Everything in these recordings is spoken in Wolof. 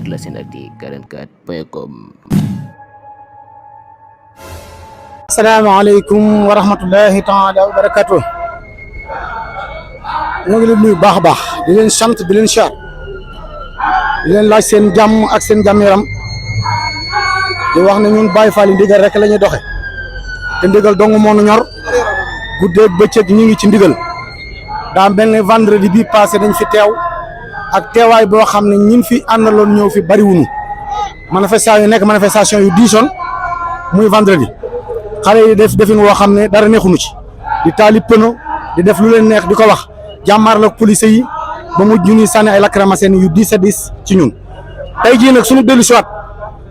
sur lasenactu44.com. asalaamaaleykum wa rahmatullahi taala wa barakatuh. ñoo ngi leen nuyu baax a baax di leen sant di leen char di leen laaj seen jàmm ak seen jàmm yaram di wax ne ñun Baye Fall ndigal rek la ñuy doxe te ndigal dong moo nu ñor guddeeg bëccëg ñu ngi ci ndigal daa mel ne vendredi bi passé dañ fi teew ak teewaay boo xam ne ñin fi àndaloon ñëw fi bariwunu manifestation yu nekk manifestation yu diisoon muy vendredi xale yi def defin woo xam ne dara neexunu ci di taali pëno di def lu leen neex di ko wax jàmmaar la police yi ba mujj ñu ni sànni ay lacrymogènes yu 10 ci ñun tey jii nag suñu dellu siwaat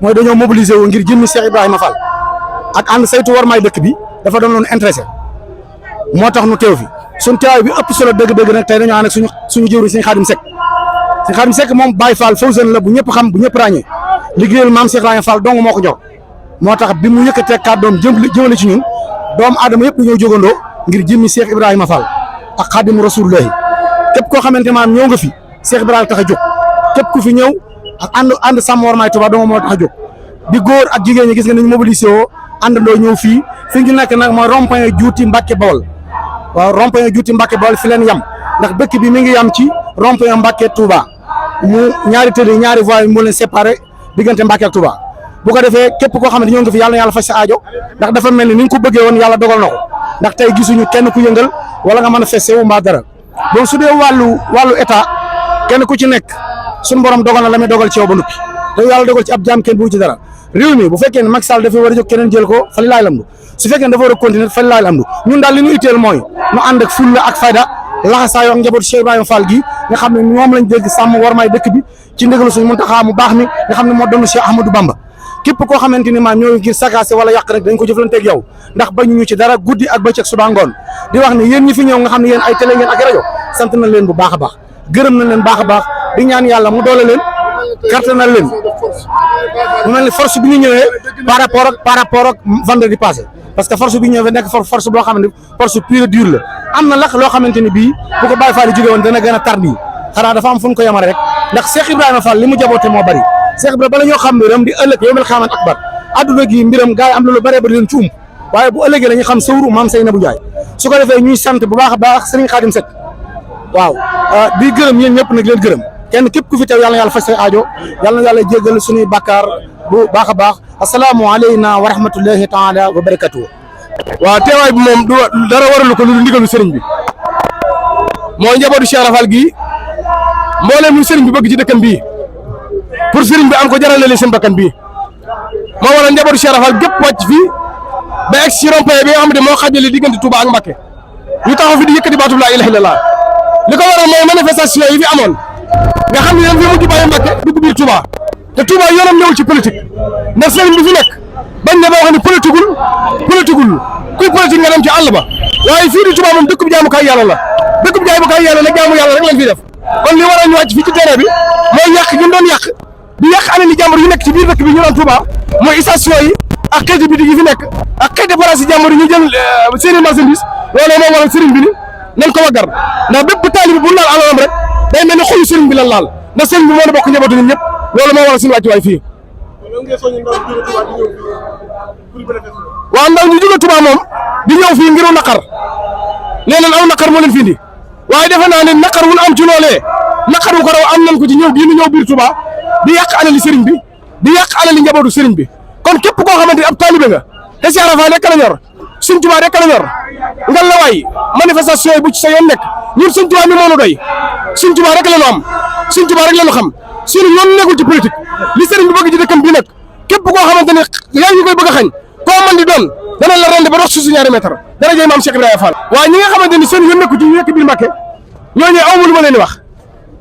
mooy dañoo mobiliser wu ngir jëmmi Cheikh Ibrahima Fall ak ànd saytu war maay dëkk bi dafa doon loon intéressé moo tax nu teew fi suñu teewaay bi ëpp solo dëgg-dëgg nag tey dañoo ànd ak suñu jëwriñ Sëñ Xaadim Seck Sëñ Xaadim Seck moom Baye Fall Fawzan la bu ñëpp xam bu ñëpp ràññee liggéeyal maam Cheikh Ibrahima Fall dong moo ko jox moo tax bi mu yëkkatee kàddoom jëmale ci ñun doomu aadama yëpp ñoo jógandoo ngir jëmmi Cheikh Ibrahima Fall ak Xaadimu Rasulullahi képp koo xamante maam ñëw nga fi Cheikh Ibrahima tax a jóg képp ku fi ñëw ak ànd sàmm war maay Tuubaa dong moo tax a jóg di góor ak jigéen ñi gis nga nañu mobilisé woo àndandoo ñëw fii fi ñu nekk nag mooy rond-point Juuti Mbàkke Bawol waaw rond-point Juuti Mbàkke Bawol fi leen yam ndax dëkk bi mi ngi yam ci rond-point Mbàkke Touba mu ñaari tëli ñaari voies moo leen séparé diggante Mbàkke ak Touba bu ko defee képp koo xam ne ñëw nga fi yàlla na yàlla faj sa aajo ndax dafa mel ni nga ko bëggee woon yàlla dogal na ko ndax tey gisuñu kenn ku yëngal wala nga manifesté wu mbaa dara donc su dee wàllu état kenn ku ci nekk suñu borom dogal na la muy dogal ci yow ba noppi te yàlla dogal ci ab jaam kenn bu ci dara réew mi bu fekkee ne Macky Sall dafa war a jóg keneen jël ko fa li laay lamdu su fekkee ne dafa war a continuer fa li laay lamdu ñun daal li ñu itteel mooy ñu ànd ak fulla ak fayda laxasaayoo ak njabootu Cheikh Ibrahima Fall gi nga xam ne ñoom lañ dégg sàmm war maay dëkk bi ci ndigalu suñu Muntaxa mu baax mi nga xam ne moo doon Cheikh Ahmadou Bamba képp koo xamante ni maam ñoo ngir sagaase wala yàq rek dañ ko jëflanteeg yow ndax bañu ñu ci dara guddi ak bëccëg suba ngoon di wax ne yéen ñi fi ñëw nga xam ne yéen ay télé ngeen ak rajo sant nañ leen bu baax a baax gërëm nañ leen baax a baax di ñaan yàlla mu doole leen kattanal leen mu mel ni force bi ñu ñëwee par rapport ak vendredi passé parce que force bi ñu ñëwee nekk force boo xam ne force pure dure la am na loo xamante ni bii bu ko Baye Fall jóge woon dana gën a tardi xanaa dafa am fu ñu ko yemale rek ndax Cheikh Ibrahima Fall li mu jaboote moo bari Cheikh Ibrahima bala ñoo xam mbiram di ëllëg yowmal xiyaamat akbar adduna gi mbiram gars yi am lu bëree bëri leen ci waaye bu ëllëgee la ñu xam sawru maam Seynabou Ndiaye su ko defee ñuy sant bu baax a baax Serigne Khadim Seck waaw di gërëm yéen ñëpp nag leen gërëm kenn képp ku fi teew yàlla na yàlla faj say aajo yàlla na yàlla jéggal suñuy bàkkaar bu baax a baax asalaamu aleyna wa rahmatullahi taala wa barakatuh waaw teewaay bi moom du dara waralu ko lu ndigalu sëriñ bi mooy njabootu Cheikh Rafal gi mbooleem lu sëriñ bi bëgg ci dëkkam bii pour sëriñ bi am ko jaral leen seen bakkan bii moo waral njabootu Cheikh Rafal gépp wàcc fii ba egg si rond-point bi nga xam ne moo xajale diggante Touba ak Mbacké ñu taxaw fi di yëkkati baatu laa ilaaha illallaah li ko waral mooy manifestation yi fi amoon nga xam ne dañ fi mujj bàyyi Mbacké dugg biir Touba te Touba yoonam ñëwul ci politique ndax sëriñ bi fi nekk bañ ne boo xam ne politiqueul kuy politique nga dem ci àll ba waaye fii di Touba moom dëkkub jaamukaay yàlla la dëkkub jaamukaay yàlla nag jaamu yàlla rek lañ fi def kon li waral ñu wàcc fii ci terrain bi mooy yàq gi ñu doon yàq di yàq alali jàmbur yu nekk ci biir dëkk bi ñu doon Touba mooy station yi ak xeeti bitig yi fi nekk ak xeeti place yi jàmbur yi ñu jël seen i marchandise loolu moo waral sëriñ bi ni nañ ko waggar ndax bépp taalibi bu laal alalam rek day mel ni xolu sëriñ bi lan laal ndax sëriñ bi moo na bokk njabootu ñun ñëpp loolu moo waral suñu wàccuwaay fii waaw ndaw ñu jóge Touba moom di ñëw fii ngiru naqar nee nañ aw naqar moo leen fi indi waaye defe naa ne naqar wu am ci loolee naqar wu ko raw am nañ ko ci ñëw gii ñu ñëw biir Touba di yàq alali sëriñ bi di yàq alali njabootu sëriñ bi kon képp koo xamante ni ab taalibe nga te Cheikh Rafal rek la ñor Sëriñ Touba rek la ñor ngal la waay manifestation yi bu ci sa yoon nekk ñun Sëriñ Touba mi moo nu doy Sëriñ Touba rek la ñu am Sëriñ Touba rek la ñu xam suñu yoon nekkul ci politique li sëriñ bi bëgg ci dëkkam bii nag képp koo xamante ni yaa ngi koy bëgg a xañ koo man di doon dana la rend ba dox suuf si ñaari mètre dara jëy maam Cheikh Ibrahima Fall waaye ñi nga xamante ni seen yoon nekku ci nekk biir Mbacké ñooñu awma lu ma leen di wax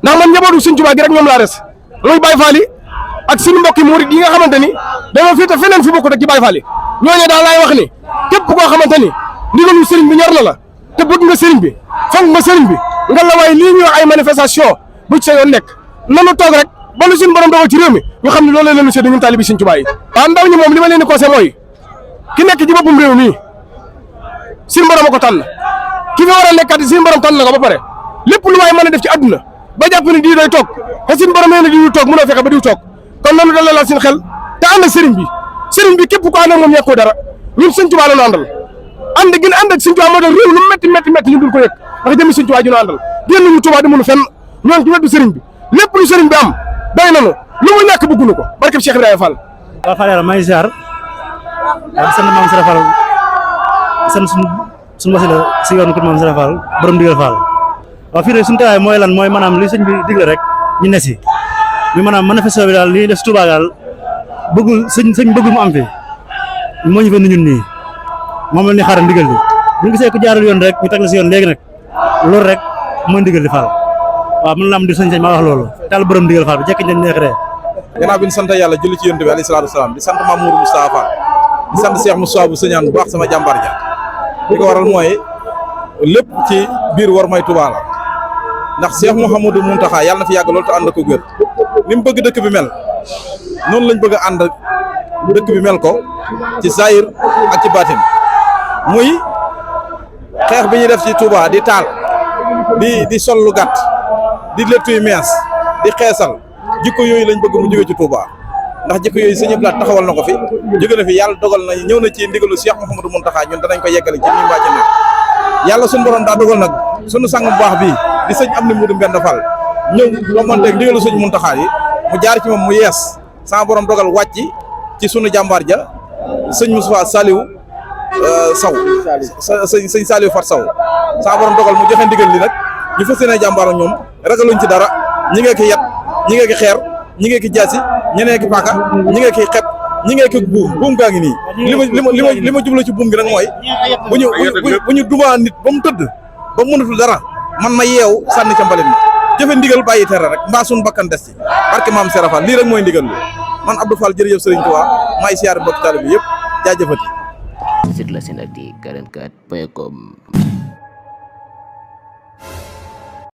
ndax man njabootu Sëriñ Touba gi rek ñoom laa res muy Baye Fall yi ak suñu mbokki murid yi nga xamante ni dañoo féete feneen fi bokkut ak ci Baye Fall yi ñooñu daal laay wax ni képp koo xamante ni ndigalu sëriñ bi ñor na la te bëgg nga sëriñ bi fonk nga sëriñ bi nga la waaye lii ñuy wax ay manifestation bu ci sa yoon nekk nanu toog rek ba lu suñu borom dogal ci réew mi ñu xam ne loolu la leen sédd ñun taalibi Sëriñ Touba yi waaw ndaw ñi moom li ma leen di conseillé mooy ki nekk ci boppam réew mi suñu borom a ko tànn ki fi war a nekkat suñu borom tànn na ko ba pare lépp lu waay mën a def ci àdduna ba jàpp ne diw day toog te suñu borom nee na diw toog mënoo fexe ba diw toog kon noonu dalalal seen xel te ànd ak sëriñ bi képp ko ànd ak moom ñàkkoo dara ñun sëñ Tuubaa la ñu àndal ànd gi ànd ak sëñ Tuubaa moo tax réew lu métti ñu dul ko yëg ndax jëmi sëñ Tuubaa ju ñu àndal génn ñu Tuubaa demunu fenn ñoon ci weddu sëriñ bi lépp lu sëriñ bi am doy nañu lu mu ñàkk bëggunu ko barke Cheikh Ibrahima Fall. waaw Fall yàlla maa ngi ziar di sant maam Sëriñ Fall di sant suñu wasila si yoonu kër maam Sëriñ Fall borom digal Fall waaw fii rek suñu tawaay mooy lan mooy maanaam li sëñ bi digle rek ñu ne si mi maanaam manifestation bi daal li def si Touba daal bëggul sëñ bëggul mu am fi moo ñu fa ñun nii moom la ñuy xaaral ndigal bi bu ñu gisee ku jaarul yoon rek ñu teg la si yoon léegi nag loolu rek mooy ndigal di Fall waaw mën la am di sëñ maa wax loolu taal borom ndigal Fall bi jekk nañ neex ree gannaaw bi ñu sant yàlla julli ci yonent bi alayhi salaatu wasalaam di sant Mamour Moustapha Fall di sant Cheikh Moussa bu sëñaan bu baax sama jàmbaar ja li ko waral mooy lépp ci biir war may Touba la ndax Cheikh Mouhamadou Mountakha yàlla na fi yàgg loolu te ànd ko gër ni mu bëgg dëkk bi mel noonu lañ bëgg a ànd dëkk bi mel ko ci zahir ak ci baatin muy xeex bi ñuy def ci Touba di taal di sol lu gàtt di lettuy mees di xeesal jikko yooyu lañ bëgg mu jóge ci Touba ndax jikko yooyu sëñ Abdou Lahad taxawal na ko fi jóge na fi yàlla dogal na ñëw na ci ndigalu Cheikh Mouhamadou Mountakha ñun danañ ko yeggale ci nii mbaa ci ne yàlla suñu borom daa dogal nag suñu sang bu baax bii di sëñ am ni Modou Mbenda Fall ñëw romanteeg ndigalu sëñ Mountakha yi mu jaar ci moom mu yees sama borom dogal wàcc ci sunu jàmbaar ja sëñ Moustapha Saliou Sow sëñ Saliou Fat Sow sama borom dogal mu joxe ndigal li nag ñu fas yéene jàmbaar ak ñoom ragaluñ ci dara ñi ngee ki yat ñi ngee ki xeer ñi ngee ki jaasi ñenee ki paaka ñi ngee ki xet ñi ngee ki buum gaa ngi nii li ma jublu ci buum gi nag mooy bu ñu dumaa nit ba mu tëdd ba mu mënatul dara man ma yeew sànni ca mbalit mi jëfe ndigal bàyyi tere rek mbaa suñu bakkan des ci barke maam Serap Fall lii rek mooy ndigal li man Abdou Fall jërëjëf Serigne Touba maay siyaare mbokki taalibe bi yëpp jaajëfati Sirlasina di 44.com